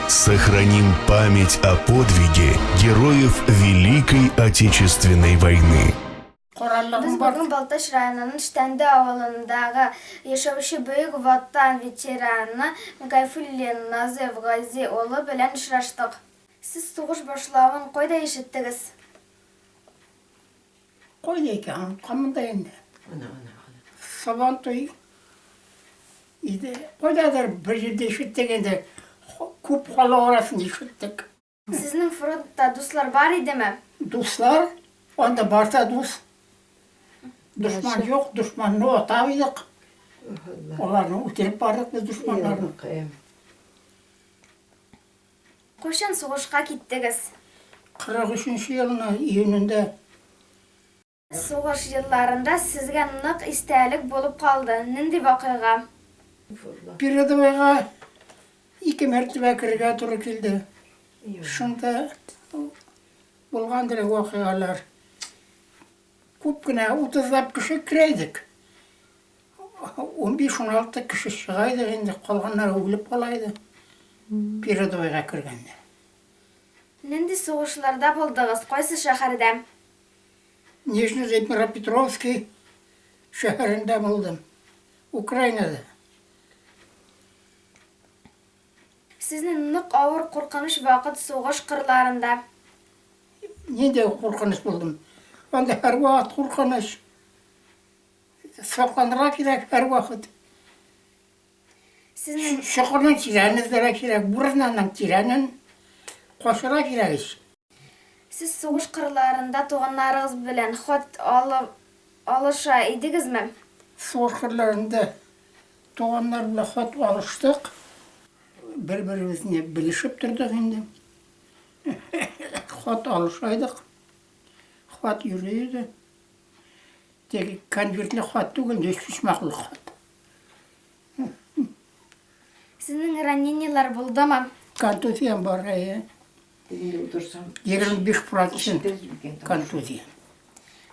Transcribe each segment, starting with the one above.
Сохраним память о подвиге героев Великой Отечественной войны. Без бүген Балтач районының Штәнде авылындагы яшәүче Бөек Ватан ветераны Гайфуллин Назыйф Гази улы белән очраштык. Сез сугыш башлавын кайда ишеттегез? Кайда икән? Онытканмын да инде. Сабантуй иде. Кайдадыр бер җирдә ишеттек инде. Күп халык арасында ишеттек. Сезнең фронтта дуслар бар идеме? Дуслар? Анда бар да дус. Дошман юк, дошманны ата идек. Аларны үтереп бардык без дошманнарны. Кайчан сугышка киттегез? 43 нче елны июнендә. Сугыш елларында сезгә нык истәлек булып калды нинди вакыйга? Передовойга ике мәртәбә керергә туры килде. Шунда булгандыр вакыйгалар. Күп кенә, утызлап кеше керә идек. 15-16 кеше чыга идек инде, калганнары үлеп кала иде. Передовойга кергәндә. Нинди сугышларда булдыгыз, кайсы шәһәрдә? Нижний Днепропетровский шәһәрендә булдым, Украинада. Сезне нык авыр куркыныч вакыт сугыш кырларында. Нинди куркыныч булдым? Анда һәрвакыт куркыныч. Сакланырга кирәк һәрвакыт. Сезнең. Чокырның тирәнен эзләргә кирәк, бурананың тирәнен качырга кирәк ич. Сез сугыш кырларында туганнарыгыз белән хат алып алыша идегезме? Сугыш кырларында туганнар белән хат алыштык. Бер-беребезне белешеп тордык инде. Хат алыша идек. Хат йөри иде. Теге конвертлы хат түгел, өчпочмаклы хат. Сезнең ранениеләр булдымы? Контузиям бар, әйе. 25 процент контузия.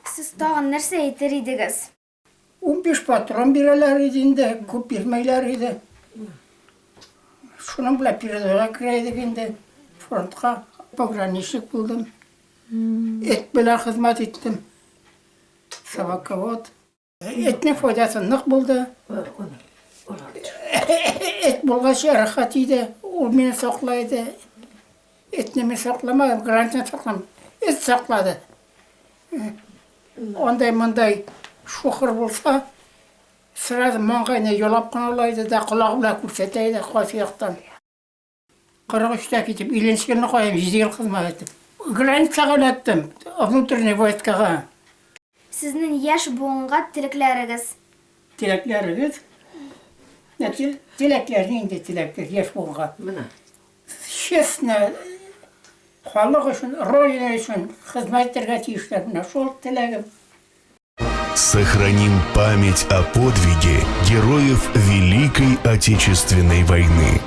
Сез тагын нәрсә әйтер идегез? 15 патрон бирәләр иде инде, күп бирмәйләр иде. Шуның белән передовойга керә идек инде, фронтка. Пограничник булдым. Эт белән хезмәт иттем. Собаковод. Этнең файдасы нык булды. Эт булгач рәхәт иде. Ул мине саклай иде. Этне мин сакламадым, гранитны сакладым. Эт саклады. Андай мондай шухыр булса, сразу маңгайны ялап кына ала иде дә, колагы белән күрсәтә иде кайсы яктан. 43 тә китеп, 50 елны каям, 7 ел хезмәт итеп. Границага эләктем, внутренний войскага. Сезнең яшь буынга теләкләрегез? Теләкләрегез? Теләкләр нинди теләкләр яшь буынга? Менә. Честно, халык өчен, Родина өчен хезмәт итәргә тиешләр. Менә шул теләгем. Сохраним память о подвиге героев Великой Отечественной войны.